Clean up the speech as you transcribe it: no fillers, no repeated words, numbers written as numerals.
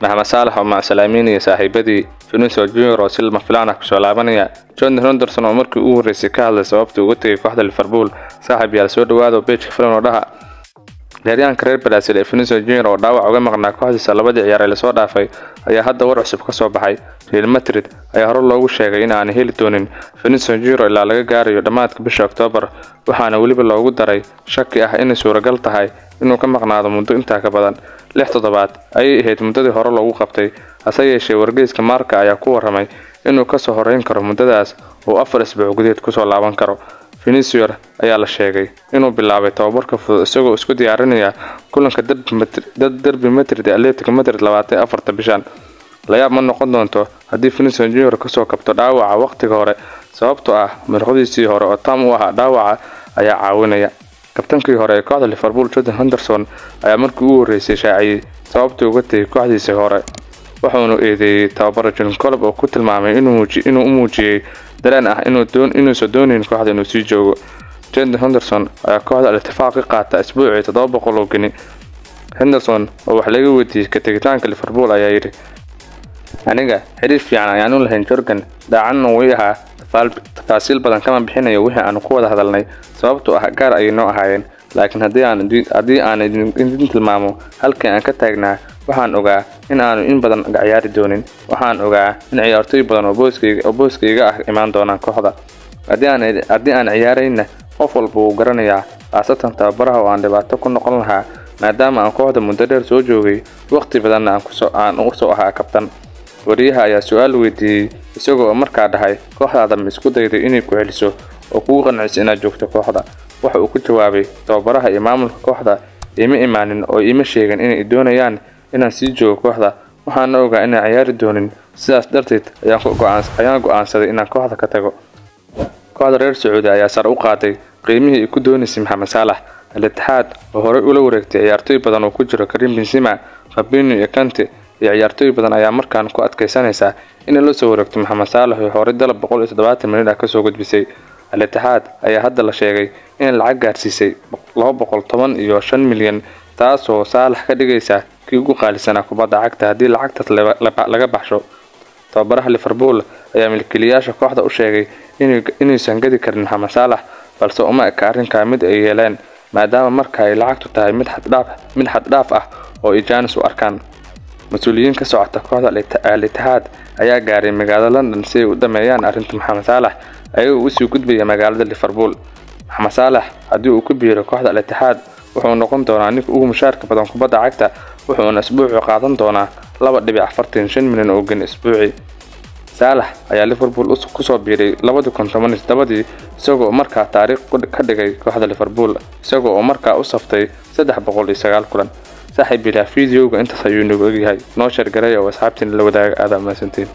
Maxamed Saalax oo macsalaameynaya saaxiibadii, Vinicius Junior oo si lama filaan ah kusoo laabanaya, Jordan Henderson oo markii ugu horreysay ka hadlay sababta uga tegay kooxda Liverpool. Saaxiib yaal, soo dhawaada page filan oo dhaha. Ciyaaryahanka reer Brazil ee Vinicius Junior oo dhaawac uga maqnaa kooxdiisa labadii ciyaar ee lasoo dhaafay ayaa hadda war cusub ka soo baxay. Real Madrid ayaa hore loogu sheegay in aanay heli doonin Vinicius Junior ilaa laga gaarayo dhammaadka bisha Oktoobar, waxaana weliba loogu daray shaki ah inay suuragal tahay inuu ka maqnaado muddo intaa ka badan. 6 toddobaad ayay ahayd muddadii hore loogu qabtay, hase yeeshee wargeyska Marca ayaa ku warramay inuu ka soo horreyn karo muddadaas oo 4 isbuuc gudaheed kusoo laaban karo. Vinicius ayaa la sheegay inuu bilaabay tababarka fudud isagoo isku diyaarinaya kulanka Derby Madrid ee Atletico Madrid 24 bishan. Layaab ma noqon doonto haddii Vinicius Junior kasoo kabto dhaawaca waqtiga hore, sababtoo ah muruqdiisii hore oo tam u ahaa dhaawaca ayaa caawinaya. Kabtankii hore ee kooxda Liverpool Jordan Henderson ayaa markii ugu horreysay shaaciyay sababtii uga tegay kooxdiisii hore, wuxuuna eedeeyay tababare Jurgen Klopp oo ku tilmaamay inuu u muujiyay dareen ah inuusan doonayn kooxda inuu sii joogo. Jordan Henderson ayaa kooxda Al-Ittifaaq ka qaata isbuucii 700 oo geni. Henderson oo wax laga weydiiyay ka tegitaanka Liverpool ayaa yidhi: Aniga xiriir fiican ayaan u lahayn Jurgen, daacadna wuu ii ahaa. Tafaasiil badan kama bixinayo wixii aanu ku wada hadalnay, sababtoo ah gaar ayay noo ahaayeen. Laakiin haddii aan idin tilmaamo halkii aan ka taagnaa, waxaan ogaa in aanu in badan ciyaari doonin. Waxaan ogaa in ciyaartoy badan oo booskayga ah imaan doonaan kooxda. Haddii aan ciyaarayna, qof walba wuu garanayaa, khaasatan tababaraha oo aan dhibaato ku noqon lahaa maadaama aan kooxda muddo dheer soo joogay, waqti badanna aan u soo ahaa kabtan. Wariyaha ayaa su'aal weydiiyey isagoo markaa dhahay: kooxdaada ma isku dayday inay ku celiso oo kugu qanciso inaad joogto kooxda? Waxa uu ku jawaabay: tababaraha iyo maamulka kooxda iima imaanin oo iima sheegin inay doonayaan inaan sii joogo kooxda. Waxaana ogaa inaan ciyaari doonin, sidaas darteed ayaan go'aansaday inaan kooxda ka tago. Kooxda reer Sacuudi ayaa sare u qaaday qiimihii ay ku doonaysay Maxamed Saalax. Al-Ittixaad oo horey ula wareegtay ciyaartoy badan oo ku jiro Karim Benzema, Fabinho iyo Kante iyo ciyaartoy badan ayaa markaan ku adkeysanaysa inay la soo wareegto Maxamed Saalax oo horey dalab 170 milyan ah kasoo gudbisay. Al-Ittixaad ayaa hadda la sheegay in lacag gaarsiisay 215 milyan, taasoo Saalax ka dhigaysa kii ugu qaalisanaa kubadda cagta haddii lacagtaas laga baxsho. Tababaraha Liverpool ayaa milkiilayaasha kooxda u sheegay inuusan gadi karin Maxamed Saalax, balse uma eka arrinkaa mid ay yeeleen maadaama marka ay lacagtu tahay mid xad dhaaf ah oo ay jaanis u arkaan. Mas-uuliyiin ka socota kooxda Al-Ittixaad ayaa gaaray magaalada London si ay u dhameeyaan arrinta Maxamed Saalax, ayagoo u sii gudbaya magaalada Liverpool. Maxamed Saalax haddii uu ku biiro kooxda Al-Ittixaad wuxuu noqon doonaa ninka ugu mushaarka badan kubadda cagta, wuxuuna isbuucii qaadan doonaa 2.45 milyan oo geni isbuucii. Saalax ayaa Liverpool ku soo biiray 2017 isagoo markaa taariikh ka dhigay kooxda Liverpool, isagoo markaa u saftay 309 kulan. Saaxiib bilaa, fiidiyowga intaas ayuu inagu egyahay. Noo share gareeya oo asxaabtiina la wadaaga. Aad mahadsantiin.